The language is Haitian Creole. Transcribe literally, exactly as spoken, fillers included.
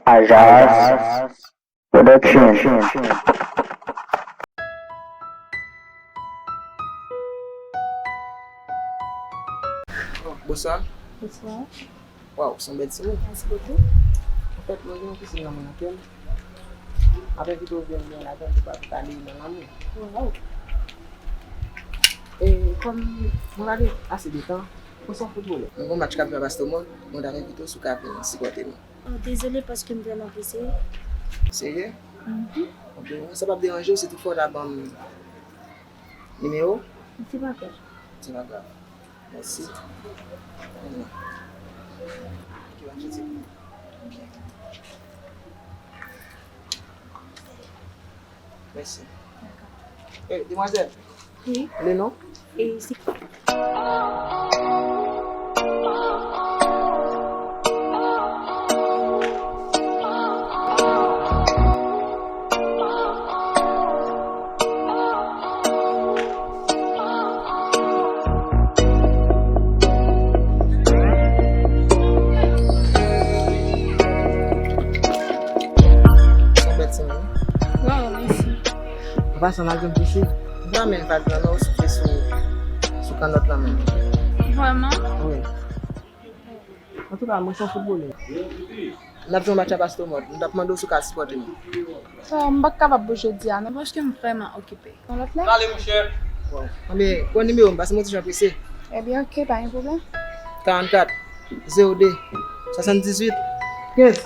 Ajas Production. Bonswa. Bonswa. Waw, se yon bèl timoun. Mèsi bokou. Anfèt, mwen gen yon pisin nan men kè m. M ap envite w vin jwenn ladan pou pale nan lanmou. Waw. E kòm mwen pa gen ase de tan, mwen se yon foutbolè. Nou gen yon match k ap jwe a Bastèmòn, mwen ta envite w si w ka vin sipòte nou. Oh, dezole paske m vrèman prese. Serye? Mhm. Ok, sa p ap deranje w si toutfwa w ta ban m nimewo w? Se pa grav. Se pa grav. Mèsi. Ok, w ap soti. Ok. Mèsi. Dakò. Eh, demwazèl. Wi. Le non? E si. Son bèt sa, wi. Waw, mèsi. An pasan, n al jwenn pise. M pa menm pa di nan men w soufle sou, sou kannòt lan menm. Vrèman? Wi. Antouka, mwen se yon foutbolè. N ap jwe yon match a Bastèmòn. M t ap mande w si w ka sipòte nou. Oh, m pa t kapab pou jodi a, non, paske m vrèman okipe. Yon lòt lè? Pale, monchè. Bon. Anben, pran nimewo m, paske mwen ti jan prese. Ebyen, oke, pa gen pwoblèm. Karannkat, zewo de, swasanndizuit, kenz.